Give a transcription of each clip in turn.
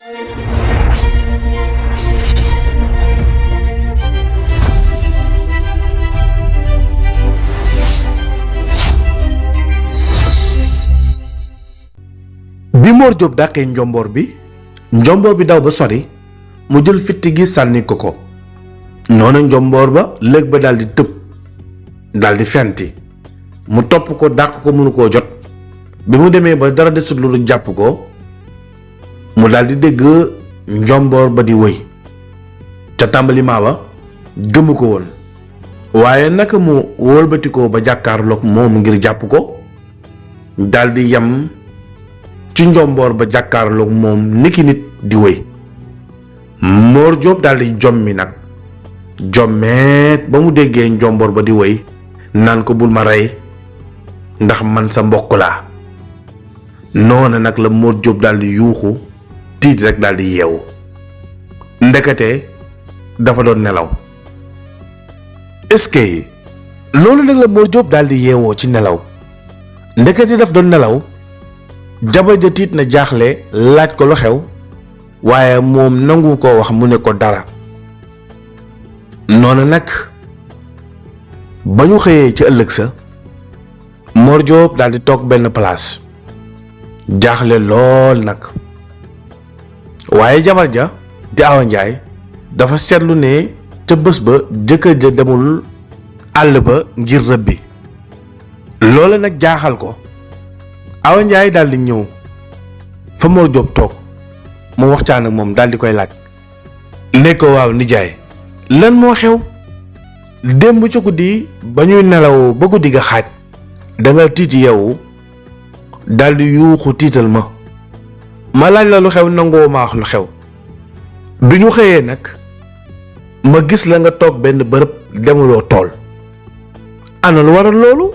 bi Mor Diop dàqee njomboor bi daw ba sori mu jël fitti gi sànni ko noonu njomboor ba léeg ba daldi tëb daldi fenti mu topp ko dàq ko mënu koo jot bi mu demee ba dara desut lu jàpp ko mu daldi dégg njomboor ba di wëy ca tàmbalima ba gëmu ko woon waaye naka mu wëlbatikoo ba jàkkaarloog moom ngir jàpp ko daldi yam ci njomboor ba jàkkaarloog moom niki nit di wëy Mor Diop daldi jommi nag jommeet ba mu déggee njomboor ba di wëy naan ko bul ma rey ndax man sa mbokk laa noona nag la Mor Diop daldi yuuxu tiit rek daldi yeewu ndekete dafa doon nelaw est-ce que loolu nag la Mor Diop daldi yeewoo ci nelaw ndekete daf doon nelaw jabar ja tiit na jaaxle laaj ko lu xew waaye moom nangu koo wax mu ne ko dara noonu nag ba ñu xëyee ci ëllëg sa Mor Diop daldi toog benn place jaaxle lool nag waaye jabar ja di Awa Njaay dafa seetlu ne ca bés ba jëkkër ja demul àll ba ngir rëbbi loola nag jaaxal ko Awa Njaay daldi ñëw fa Mor Diop toog mu waxtaan ak moom daldi koy laaj ne ko waaw nijaay lan moo xew démb ci guddi ba ñuy nelaw ba guddi ga xaaj danga tiit yow daldi yuuxu tiital ma laaj la lu xew nangoo ma wax lu xew bi ñu xëyee nag ma gis la nga toog benn bërëb demuloo tool ana lu waral loolu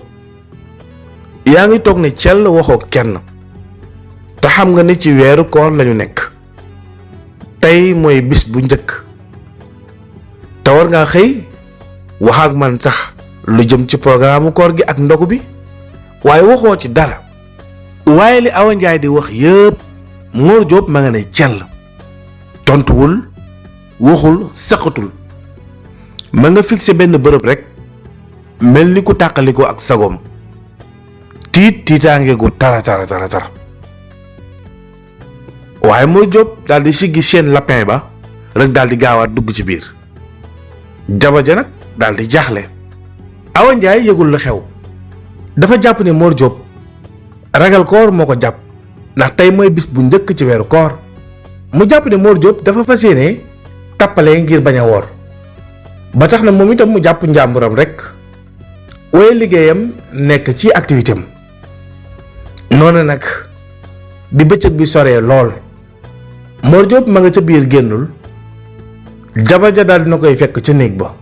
yaa ngi toog ne cell waxoo kenn te xam nga ne ci weeru koor lañu nekk tey mooy bis bu njëkk te war ngaa xëy wax ak man sax lu jëm ci programme koor gi ak ndogu bi waaye waxoo ci dara waaye li Awa Njaay di wax yépp Mor Diop ma nga ne cell tontuwul waxul saqatul ma nga fixé benn bërëb rek mel ni ku tàqaliko ak sagoom tiitaange gu tara waaye Mor Diop daldi siggi seen lapin ba rek daldi gaawaat dugg ci biir jabar ja nag daldi jaaxle Awa Njaay yëgul la xew dafa jàpp ne Mor Diop ragal koor moo ko jàpp ndax tey mooy bis bu njëkk ci weeru koor mu jàpp ne Mor Diop dafa fas yéene tàppale ngir bañ a woor ba tax na moom itam mu jàpp njàmburam rek waaye liggéeyam nekk ci activité am noonu nag bi bëccëg bi soree lool Mor Diop ma nga ca biir génnul jabar ja daal dina koy fekk ca néeg ba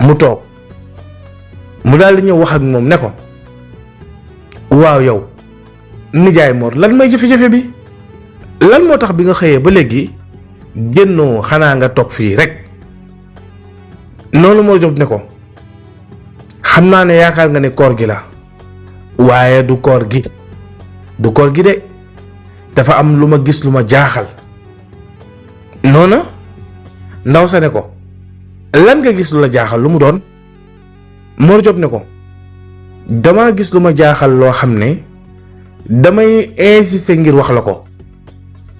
mu toog mu daal di ñëw wax ak moom ne ko waaw yow nijaay Mor lan may jafe-jafe bi lan moo tax bi nga xëyee ba léegi génnoo xanaa nga toog fii rek noonu Mor Diop ne ko xam naa ne yaakaar nga ne koor gi la waaye du koor gi de dafa am lu ma gis lu ma jaaxal noona ndaw sa ne ko lan nga gis lu la jaaxal lu mu doon Mor Diop ne ko dama gis lu ma jaaxal loo xam ne damay insister ngir wax la ko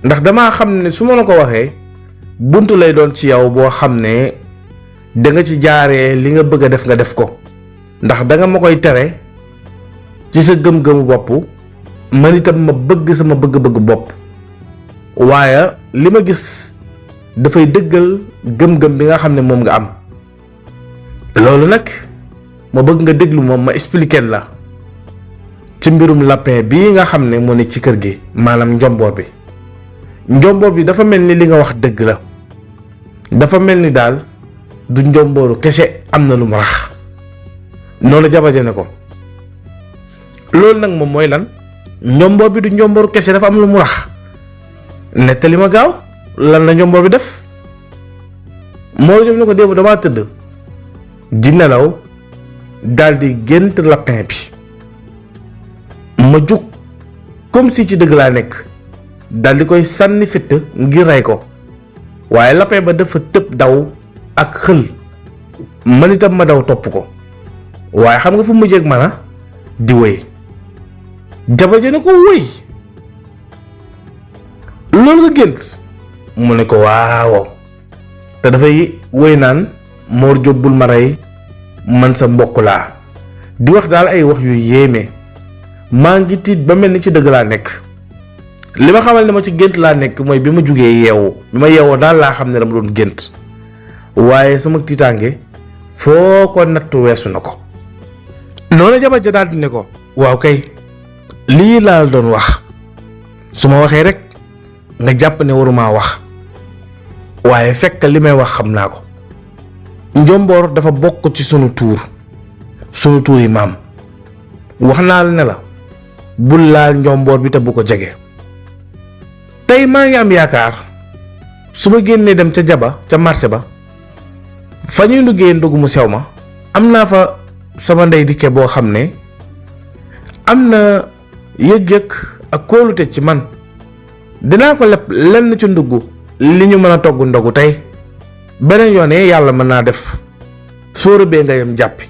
ndax dama xam ne su ma la ko waxee buntu lay doon ci yow boo xam ne danga ci jaaree li nga bëgg a def nga def ko ndax danga ma koy tere ci sa gëm-gëmu bopp man itam ma bëgg sama bëgg-bëgg bopp waaye li ma gis dafay dëggal gëm-gëm bi nga xam ne moom nga am loolu nag ma bëgg nga déglu moom ma expliquer la ci mbirum lapin bii nga xam ne moo nekk ci kër gi maanaam njomboor bi dafa mel ni li nga wax dëgg la dafa mel ni daal du njombooru kese am na lu mu rax noonu jabar ja ne ko loolu nag moom mooy lan njomboor bi du njombooru kese dafa am lu mu rax nettali ma gaaw lan la njomboor bi def moo jëm ne ko démb damaa tëdd di nelaw daldi gént lapin bi ma jug comme si ci dëgg laa nekk dal di koy sànni fitt ngir rey ko waaye lapin ba dafa tëb daw ak xël man itam ma daw topp ko waaye xam nga fu mujjee ak man di wéy. Jaba ja ne ko wéy loolu nga gént mu ne ko waaw te dafay wéy naan Mor Diop bul ma rey man sa mbokk laa di wax daal ay wax yu yéeme maa ngi tiit ba mel ni ci dëgg laa nekk. li ma xamal ne ma ci gént laa nekk mooy bi ma jugee yeewu bi ma yeewoo daal laa xam ne dama doon gént waaye sama tiitaange foo ko nattu weesu na ko. noonu Jaba ja daal di ne ko waaw kay lii laa la doon wax su ma waxee rek nga jàpp ne waruma wax waaye fekk li may wax xam naa ko. Njomboor dafa bokk ci sunu tuur yi maam wax naa la ne la bul laal njomboor bi te bu ko jege. tey maa ngi am yaakaar su ma génnee dem ca Jaba ca marché ba fa ñuy liggéey ndogu mu sew ma am naa fa sama ndey dikke boo xam ne am na yëg-yëg ak kóolute ci man dinaa ko leb lenn ci ndugg li ñu mën a togg ndogu tey beneen yoonee yàlla mën naa def soo rëbbee nga yem jàppi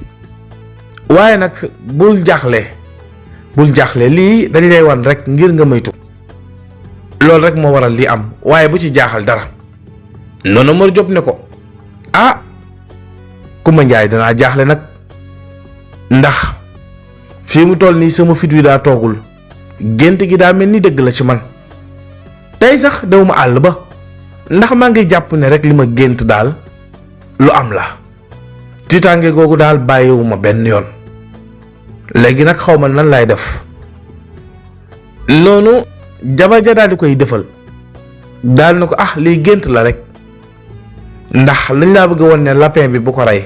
waaye nag bul jaaxle lii dañ lay wan rek ngir nga moytu loolu rek moo waral li am waaye bu ci jaaxal dara. noonu Mor Diop ne ko Kumba Njaay danaa jaaxle nag ndax fii mu toll nii sama fit wi daa toogul gént gi daa mel ni dëgg la ci man tey sax dewuma àll ba ndax maa ngi jàpp ne rek li ma gént daal lu am la tiitaange googu daal bàyyiwuma benn yoon léegi nag xaw ma nan laay def. noonu Jaba ja daal di koy defal daal na ko lii gént la rek ndax lañ laa bëgg woon ne lapin bi bu ko rey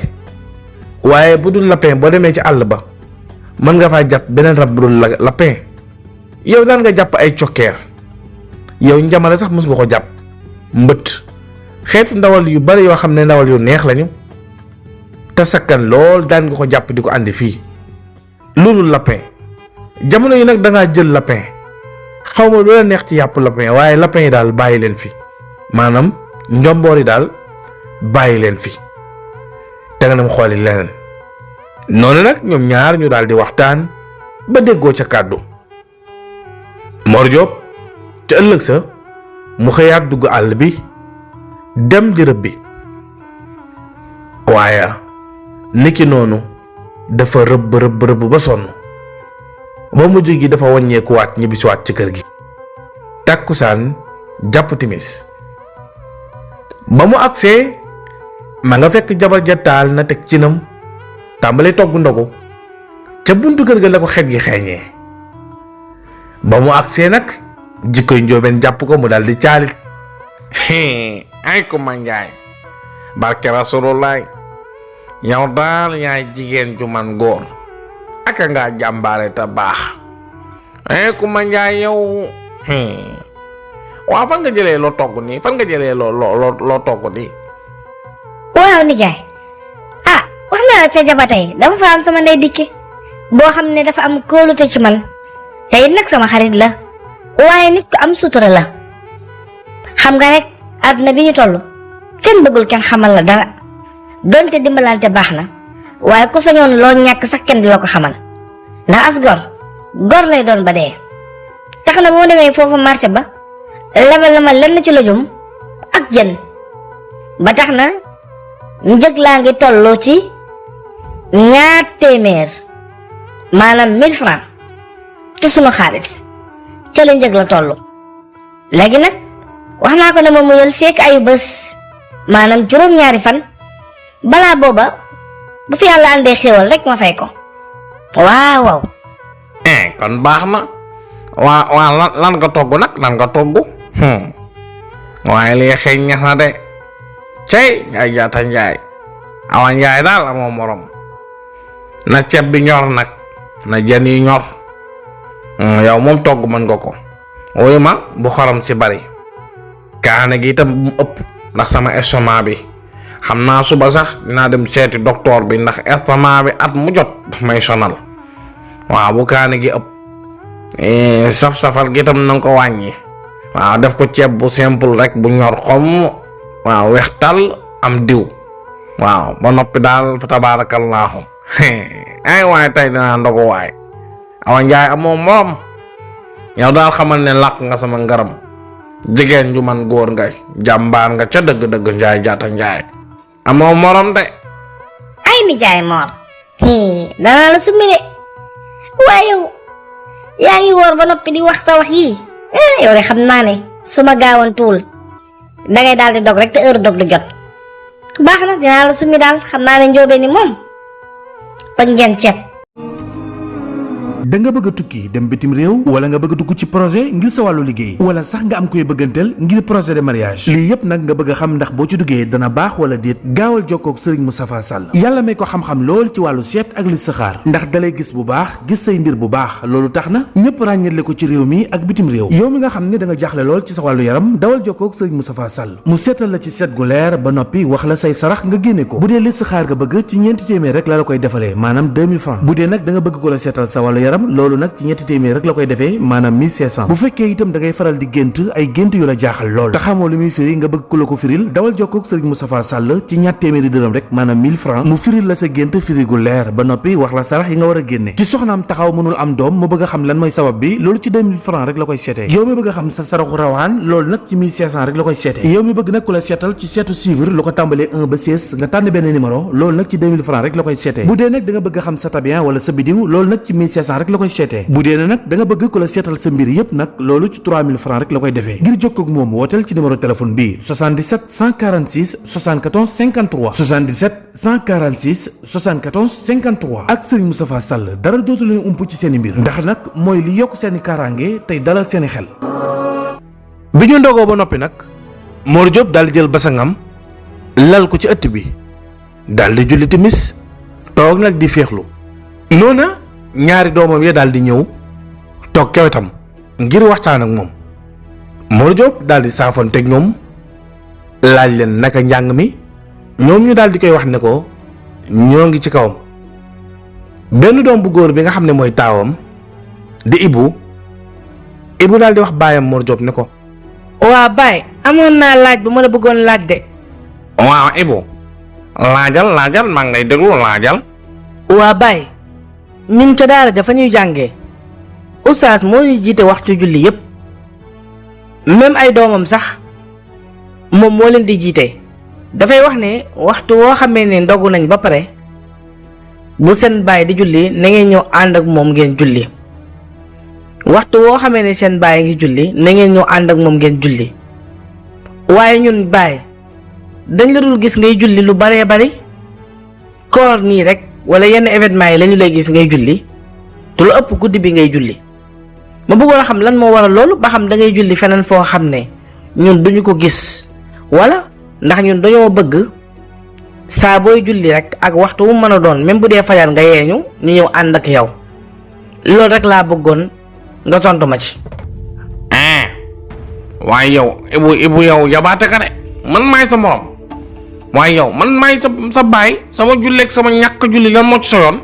waaye bu dul lapin boo demee ci àll ba mën nga faa jàpp beneen rab bu dul lapin yow daan nga jàpp ay cokkeer yow njamale sax mos nga ko jàpp mbët xeetu ndawal yu bari yoo xam ne ndawal yu neex lañu te sakkan lool daan nga ko jàpp di ko àndi fii loolu lapin jamono yi nag dangaa jël lapin xaw ma lu la neex ci yàpp lapin waaye lapin yi daal bàyyi leen fi maanaam njomboor yi daal bàyyi leen fi te nga dem xooli leneen. noonu nag ñoom ñaar ñu daal di waxtaan ba déggoo ca kàddu. Mor Diop te ëllëg sa mu xëyaat dugg àll bi dem di rëbbi waaye niki noonu dafa rëbb ba sonn ba mujj gi dafa wàññeekuwaat ñibbisiwaat ci kër gi. tàkkusaan jàpp timis ba mu agsee ma nga fekk jabar ja taal na teg cinam tàmbali togg ndogu ca buntu kër ga la ko xet gi xeeñee. ba mu agsee nag jikkoy njóobeen jàpp ko mu dal di caalit ay Kumba Njaay barke Rasulullaay yow daal yaay jigéen ju man góor aka ngaa jàmbaare te baax. ay Kumba Njaay yow waaw fan nga jëlee loo togg nii fan nga jëlee loo togg nii. waaw nijaay wax naa la ca Jaba tey dafa fa am sama ndey dikke boo xam ne dafa am kóolute ci man te it nag sama xarit la waaye nit ku am sutura la. xam nga rek àdduna bi ñu toll kenn bëggul kenn xamal la dara donte dimbalante baax na waaye ku sañoon loo ñàkk sax kenn du la ko xamal ndax as gor lay doon ba dee. tax na moo demee foofu marché ba lebal na ma lenn ci lojum ak jën ba tax na njëg laa ngi tolloo ci 200 maanaam 1000 francs ci sunu xaalis ca la njëg la toll. léegi nag wax naa ko ne ma muyal fekk ayu bés maanaam juróom-ñaari fan balaa booba bu fi yàlla àndee xéwal rek ma fay ko. waaw. kon baax na waa lan nga togg nag lan nga togg waaye lii xeeñ ñax na de cey Njaay Jaata Njaay Awa Njaay daal amoo morom na ceeb bi ñor nag na jën yi ñor yow moom togg mën nga ko wuyu ma bu xorom ci bari kaane gi itam bu mu ëpp ndax sama estomac bi xam naa suba sax dinaa dem seeti docteur bi ndax estomac bi at mu jot daf may sonal waaw bu kaane gi ëpp saf-safal gi itam na nga ko wàññi waaw def ko ceeb bu simple rek bu ñor xom waaw weex tàll am diw waaw ba noppi daal fa tabaarakallaahu ay waay tey dinaa ndogu waay Awa Njaay amoo morom yow daal xamal ne làq nga sama ngaram jigéen ju man góor nga jàmbaar nga ca dëgg-dëgg Njaay Jaata Njaay amoo morom de. ay nijaay Mor danaa la summi de waaye yow yaa ngi woor ba noppi di wax sa wax yii yow de xam naa ne su ma gaawantuwul dangay daal di dog rek te heure dog du jot baax na dinaa la summi daal xam naa ne njóobee ni moom ba ngeen ceeb. da nga bëgg a tukki dem bitim réew wala nga bëgg a dugg ci projet ngir sa wàllu liggéey wala sax nga am koy bëgganteel ngir projet de mariage lii yépp nag nga bëgg a xam ndax boo ci duggee dana baax wala déet gaawal jokkoo ak Serigne Moustapha Sall yàlla may ko xam-xam lool ci wàllu seet ak listixaar ndax dalay gis bu baax gis say mbir bu baax loolu tax na ñëpp ràññetle ko ci réew mi ak bitim réew yow mi nga xam ne da nga jaaxle lool ci sa wàllu yaram dawal jokkoo ak Serigne Moustapha Sall mu seetal la ci seet gu leer ba noppi wax la say sarax nga génne ko bu dee listixaar nga bëgg ci ñeenti téeméer rek la koy defalee maanaam 2000 francs bu dee nag da nga bëgg ko la seetal sa wàllu yaram loolu nag ci ñetti téeméer rek la koy defee maanaam 1500 bu fekkee itam da ngay faral di gént ay gént yu la jaaxal lool te xamoo lu muy firi nga bëgg ku la ko firil dawal jokkoo ak Serigne Moustapha Sall ci ñatt téeméeri dërëm rek maanaam 1000 francs mu firil la sa gént firi gu leer ba noppi wax la sarax yi nga war a génne ci soxnaam taxaw mënul am doom mu bëgg a xam lan mooy sabab bi loolu ci 2000 francs rek la koy seetee yow mi bëgg a xam sa saraxu rawaan loolu nag ci 1500 rek la koy seetee yow mi bëgg nag ku la seetal ci seetu suivre lu ko tàmbalee 1 ba 16 nga tànn benn numéro loolu nag ci 2000 francs rek la koy seetee bu dee nag da nga bëgg a xam sa tabian wala sa bidiw loolu nag ci 1500 rek la koy seetee bu dee nag da nga bëgg ku la seetal sa mbir yépp nag loolu ci 3000 francs rek la koy defee ngir jokkoo ak moom wooteel ci numéro téléphone bi 77 146 74 53 77 146 74 53 ak Serigne Moustapha Sall dara dootu leen ump ci seen i mbir ndax nag mooy li yokk seen i kaaraange tey dalal seen i xel. bi ñu ndogoo ba noppi nag Mor Diop daal di jël basangam lal ko ci ëtt bi daal di julli timis toog nag di féexlu noona ñaari doomam ya daal di ñëw toog ca wetam ngir waxtaan ak moom Mor Diop daal di saafoonteeg ñoom laaj leen naka njàng mi ñoom ñu daal di koy wax ne ko ñoo ngi ci kawam benn doom bu góor bi nga xam ne mooy taawam di Ibu daal di wax baayam Mor Diop ne ko waa baay amoon naa laaj bu ma la bëggoon laaj de. waaw Ibu laajal maa ngi lay déglu laajal. waa baay ñun ca daara dafa ñuy jàngee oustaz moo ñuy jiite waxtu julli yépp même ay doomam sax moom moo leen di jiite dafay wax ne waxtu woo xamee ne ndogu nañ ba pare bu seen baay di julli na ngeen ñëw ànd ak moom ngeen julli waxtu woo xamee ne seen baay ngi julli na ngeen ñëw ànd ak moom ngeen julli waaye ñun baay dañ la dul gis ngay julli lu baree bari koor nii rek wala yenn événement yi lañu lay gis ngay julli te lu ëpp guddi bi ngay julli ma bëggoon a xam lan moo waral loolu ba xam da ngay julli feneen foo xam ne ñun duñu ko gis wala ndax ñun dañoo bëgg saa booy julli rek ak waxtu wu mën a doon même bu dee fajar nga yeeñu ñu ñëw ànd ak yow loolu rek laa bëggoon nga tontu ma ci. waaye yow Ibu yow yabaate ka de man maay sa morom waaye yow man maay sa baay sama julleeg sama ñàkk julli lan moo ci sa yoon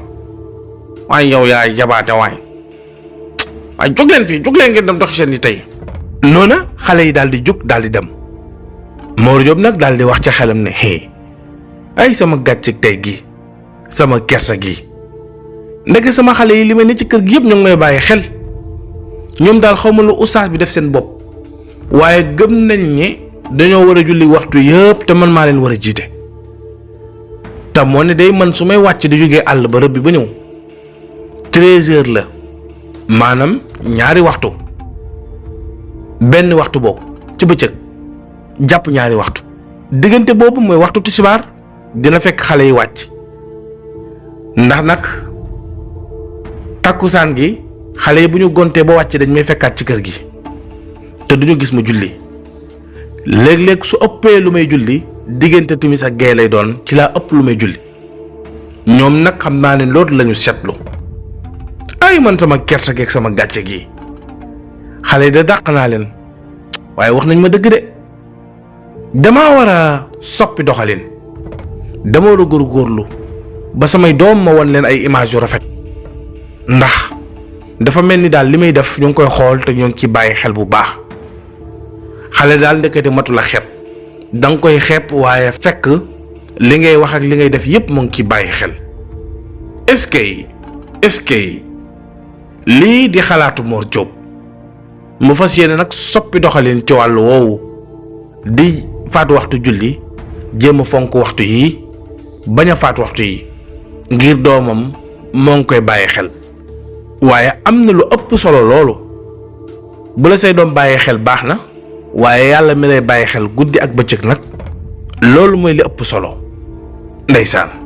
waaye yow yaa yabaate waaye jóg leen fii jóg leen ngeen dem doxi seen yi tey. noona xale yi daal di jóg daal di dem Mor Diop nag daal di wax ca xelam ne ay sama gàcceeg tey gi sama kersa gi ndeke sama xale yi li may ne ci kër gi yëpp ñu ngi may bàyyi xel ñoom daal xaw ma lu ustaas bi def seen bopp waaye gëm nañ ne dañoo war a julli waxtu yëpp te man maa leen war a jiite te moo ne day man su may wàcc di jógee àll ba rëbbi ba ñëw 13h la maanaam ñaari waxtu benn waxtu boobu ci bëccëg jàpp ñaari waxtu diggante boobu mooy waxtu tisbaar dina fekk xale yi wàcc ndax nag takkusaan gi xale yi bu ñu gontee ba wàcc dañ may fekkaat ci kër gi te duñu gis mu julli léeg-léeg su ëppee lu may julli diggante timis ak gee lay doon ci laa ëpp lu may julli ñoom nag xam naa ne loolu lañu seetlu ay man sama kersa geeg sama gàcce gi xale yi da dàq naa leen waaye wax nañ ma dëgg de damaa war a soppi doxalin dama war a góorgóorlu ba samay doom ma won leen ay image yu rafet ndax dafa mel ni daal li may def ñu ngi koy xool te ñoo ngi ci bàyyi xel bu baax xale daal ndekete matu la xeeb danga koy xeeb waaye fekk li ngay wax ak li ngay def yépp mu ngi ci bàyyi xel. est-ce que lii di xalaatu Mor Diop mu fas yéene nag soppi doxalin ci wàllu woowu di faat waxtu julli jéem a fonk waxtu yi bañ a faat waxtu yi ngir doomam moo ngi koy bàyyi xel waaye am na lu ëpp solo loolu bu la say doom bàyyi xel baax na waaye yàlla mi lay bàyyi xel guddi ak bëccëg nag loolu mooy li ëpp solo ndeysaan.